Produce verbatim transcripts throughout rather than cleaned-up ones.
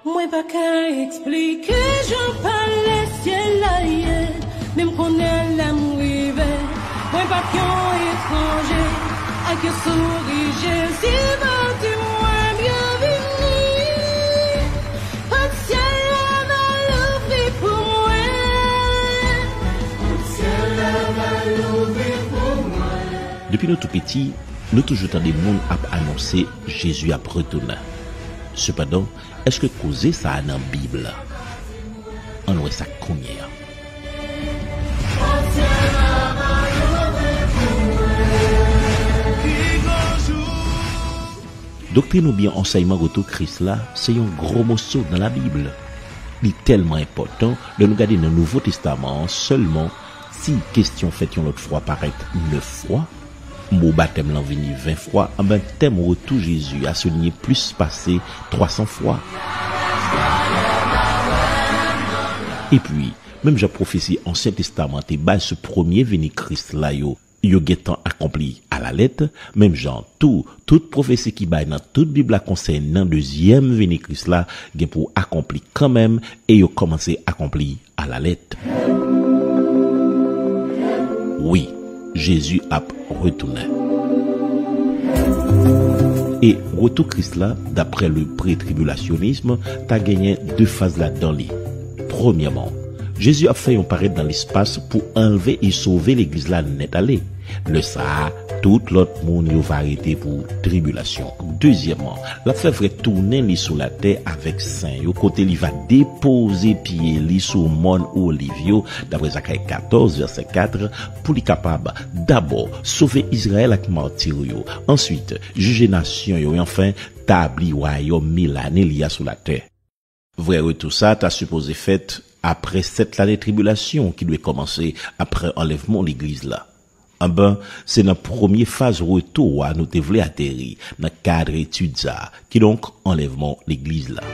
Mwen pa ka eksplike jan palè syèl la ye, men m konnen lè m rive, mwen p ap yon etranje. Ak yon souri, Jezi va di mwen byenvini. Pòt syèl la va louvri pou mwen. Pòt syèl la va louvri pou mwen. Depi nou tou piti, nou toujou tande moun ap anonse Jezi ap retounen. Sepandan, èske koze sa a nan Bib la? Ann wè sa kounye a. Doktrin oubyen ansèyman retou Kris la se yon gwo moso nan Labib. Li tèlman enpòtan, lè nou gade nan Nouvo Testaman an sèlman, si kesyon fèt yon lòt fwa parèt nèf fwa, mo batèm lan vini ven fwa, anben tèm retou Jezi a souliye plis pase twa san fwa. Epi, menm jan pwofesi Ansyen Testaman te bay sou premye vini Kris la yo, yo gentan akonpli alalèt, menm jan tou, tout pwofesi ki bay nan tout Bib la konsènan dezyèm vini Kris la gen pou akonpli kanmenm e yo kòmanse akonpli alalèt. Wi, Jezi ap retounen. E retou Kris la, daprè le pretribulationnisme, ta genyen de faz ladan li. Premyèman, Jezi ap fè yon parèt nan lespas pou anlve e sove legliz la nèt ale. Lè sa a, tout lòt moun yo va rete pou tribilasyon. Dezyèmman, l ap fè vrè tounen li sou latè avèk sen yo, kote li va depoze pye li sou mòn Oliv yo, daprè Zachayi katòz, vèsè kat, pou li kapab, dabò, sove Izrayèl ak mati yo, answit, jije nasyon yo, e anfen, tabli wayòm milane li a sou latè. Vrè retou sa a ta sipoze fèt apre sèt lane tribilasyon ki dwe kòmanse apre anlèvman legliz la. Anben, se nan premye faz retou a nou te vle ateri nan kad etid sa a, kidonk anlèvman legliz la.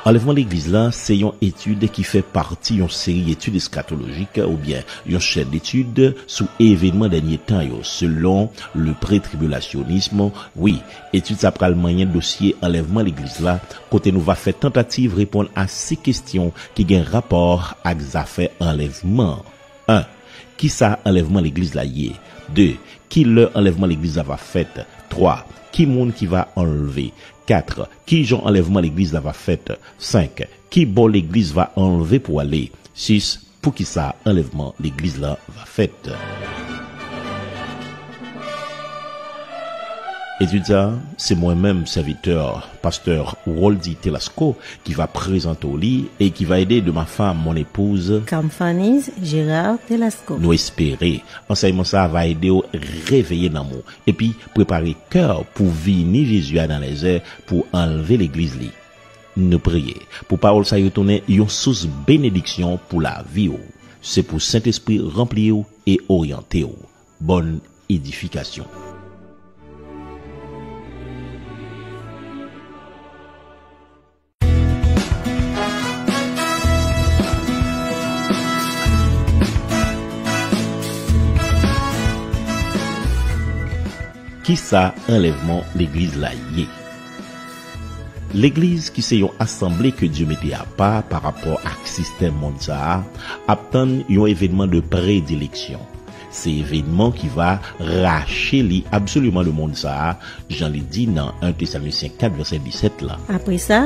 Anlèvman legliz la se yon etid ki fè pati yon seri etid eskatolojik oubyen yon chèn etid sou evènman dènye tan yo, selon le pretribulationnisme. Wi, etid sa pral manyen dosye anlèvman legliz la, kote nou va fè tantativ reponn a sis kesyon ki gen rapò ak zafè anlèvman. En, kisa anlèvman legliz la ye? De, ki lè anlèvman legliz la va fèt? Twa, ki moun ki va anlve? Kat, kijan anlèvman legliz la va fèt? Senk, ki bò legliz va anlve pou ale? Sis, poukisa anlèvman legliz la va fèt? Etid sa, se mwen menm, sèvitè, pastè Roldy Telasco, ki va prezante w li e ki va ede de ma femme, mon épouse, Kamfaniz Gérard Telasco. Nou espere ansèyman sa a va ede w reveye nanm ou epi prepare kè w pou vini Jezi a nan lèzè pou anlve legliz li. Nou priye pou pawòl sa yo tounen yon sous benediksyon pou lavi w. Se pou Sentespri ranpli w e oryante w. Bòn edifikasyon. Kisa anlèvman legliz la ye? Legliz, ki se yon asanble ke Dye mete apa pa rapò ak sistèm mond sa a, ap tann yon evènman de predileksyon. Se evènman ki va rache li absoliman de mond sa a, jan li di nan en Tesalonityen kat vèsè disèt la. Apre sa,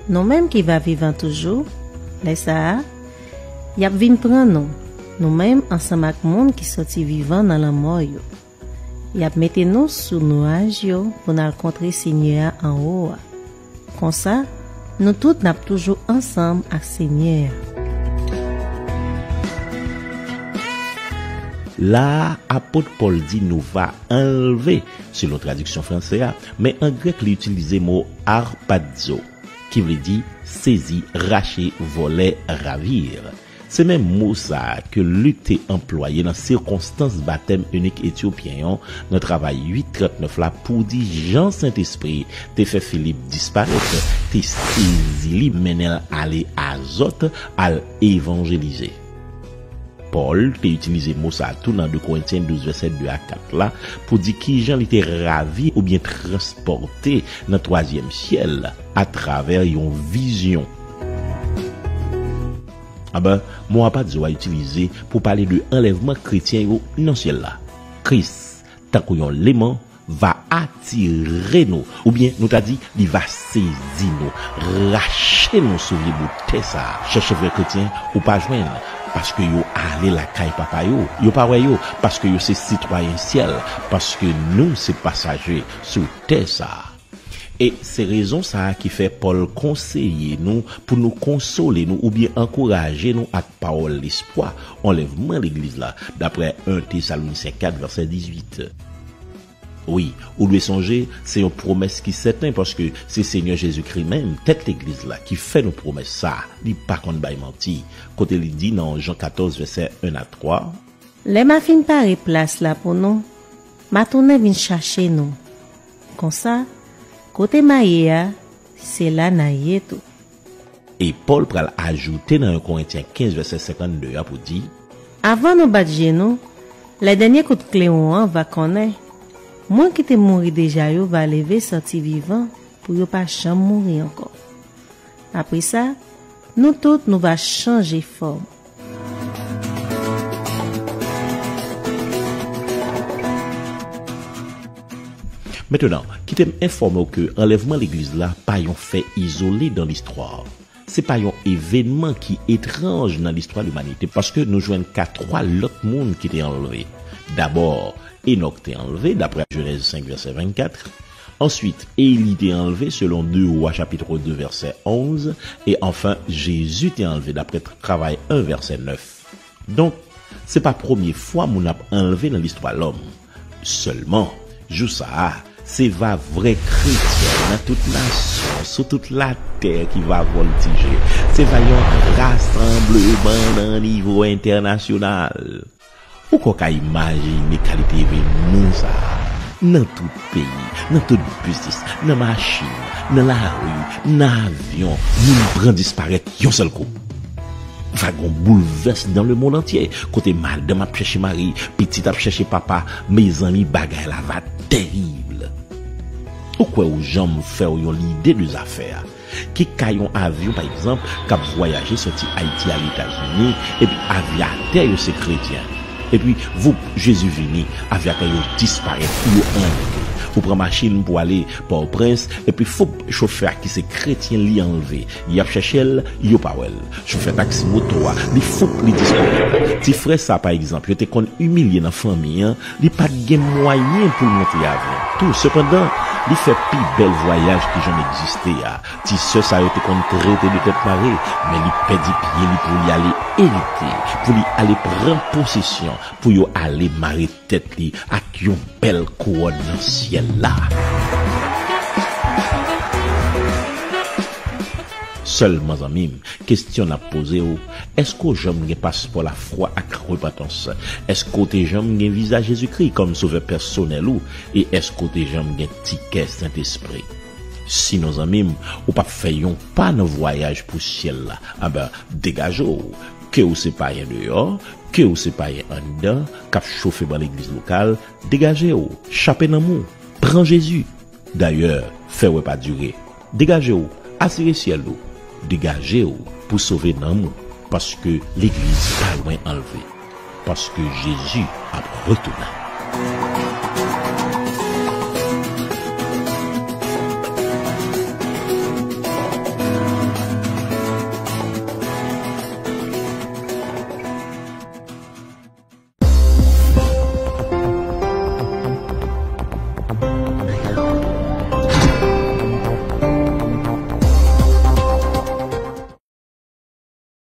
nou menm ki va vivan toujou, lè sa a, y ap vin pran nou, nou menm ansanm ak moun ki sòti vivan nan lanmò yo. Y ap mete nou sou nwaj yo pou n al kontre Senyè a anwo a. Konsa, nou tout n ap toujou ansanm ak Senyè a. La a, apot Pòl di nou va anlve, selon tradiksyon franse a, men an grèk li itilize mo harpazo, ki vle di sezi, rache, vòlè, ravir. Se menm mo sa a ke Lik te anplwaye nan sikonstans batèm enik etyopyen an nan Travay uit trant nèf la pou di jan Sentespri te fè Filip disparèt, te sezi li, mennen l ale Azòt al evanjelize. Pòl te itilize mo sa a tou nan de Korentyen douz, vèsè de a kat la, pou di kijan li te ravi oubyen transpòte nan twazyèm syèl atravè yon vizyon. Anben, mo a pa t zo a itilize pou pale de anlèvman kretyen yo nan syèl la. Kris, tankou yon leman, va atire nou, oubyen nou ta di, li va sezi nou, rache nou sou vye bout tè sa a. Chèche vrè kretyen, ou pa jwenn, paske yo ale lakay Papa yo. Yo pa wè yo, paske yo se sitwayen syèl, paske nou se pasaje sou tè sa a. E se rezon sa a ki fè Pòl konseye nou pou nou konsole nou oubyen ankouraje nou ak pawòl lespwa, anlèvman legliz la, daprè en Tesalonisyen kat, vèsè dizuit. Wi, ou dwe sonje, se yon pwomès ki sèten, paske se Senyè Jezikri menm, tèt legliz la, ki fè nou pwomès sa a. Li pa konn bay manti. Kote li di nan Jan katòz, vèsè en a twa, Lè m a fin pare plas la pou nou, m a tounen vin chache nou. Konsa, kote m a ye a, se la n a ye tou. E Pòl pral ajoute nan en Korentyen kenz, vèsè senkannde a pou di, Avan nou bat je nou, lè dènye kout klewon an va konnen, mwen ki te mouri deja yo va leve sòti vivan pou yo pa janm mouri ankò. Apre sa, nou tout nou va chanje fòm. Mentnan, kite m enfòme w ke anlèvman legliz la pa yon fè izole dan listwa. Se pa yon evènman ki etranj nan listwa limanite, paske nou jwenn ka twa lòt moun ki te anlve. Dabò, Enòk te anlve, daprè Jenèz senk, vèsè vennkat. Answit, Eli te anlve, selon de Wa, chapit de, vèsè onz. E anfen, Jezi te anlve, daprè Travay en, vèsè nèf. Donk, se pa premye fwa moun ap anlve nan listwa lòm. Sèlman, jou sa a, se va vrè kretyen nan tout nasyon, sou tout latè ki va vòltije. Se va yon rasanbleman nan nivo entènasyonal. Ou kwè w ka imajine kalite evènman sa a? Nan tout peyi, nan tout biznis, nan machin, nan lari, nan avyon, moun pran disparèt yon sèl kou. Va gen yon boulvès dans le monde entier, kote madanm ap chèche mari, pitit ap chèche papa, mezanmi, bagay la va tèrib. Ou kwè ou janm fè w yon lide de zafè a? Ki ka yon avyon, pa egzanp, k ap vwayaje soti Ayiti al Etazini, epi avyatè yo se kretyen. Epi, voup, Jezi vini, avyatè yo disparèt, yo anlve. Ou pran machin pou ale Pòtoprens, epi foup, chofè a ki se kretyen li anlve. Y ap chèche l, yo pa wè l. Chofè taksi moto a, li foup, li disparèt. Ti frè sa, pa egzanp, yo te konn imilye nan fanmi an, li pa t gen mwayen pou l monte avyon tou. Sepandan, li fè pi bèl vwayaj ki janm egziste a. Ti sè sa yo te konn trete de tèt mare, men li pèdi pye li pou li ale erite, pou li ale pran posesyon, pou yo ale mare tèt li ak yon bèl kouwòn nan syèl la. Sèlman, zanmi m, kesyon n ap poze w, èske w janm gen paspò lafwa ak repantans? Èske w te janm gen viza Jezikri kòm Sovè pèsonèl ou? E èske w te janm gen tikè Sentespri? Sinon, zanmi m, ou p ap fè yon pa nan vwayaj pou syèl la. Anben, degaje w. Ke w se payen deyò, ke w se payen anndan, k ap chofe ban legliz lokal, degaje w, chape nanm ou, pran Jezi. Dayè, fè wè pa dire. Degaje w, asire syèl ou. Degaje w pou sove nanm ou, paske legliz pa lwen anlve, paske Jezi ap retounen.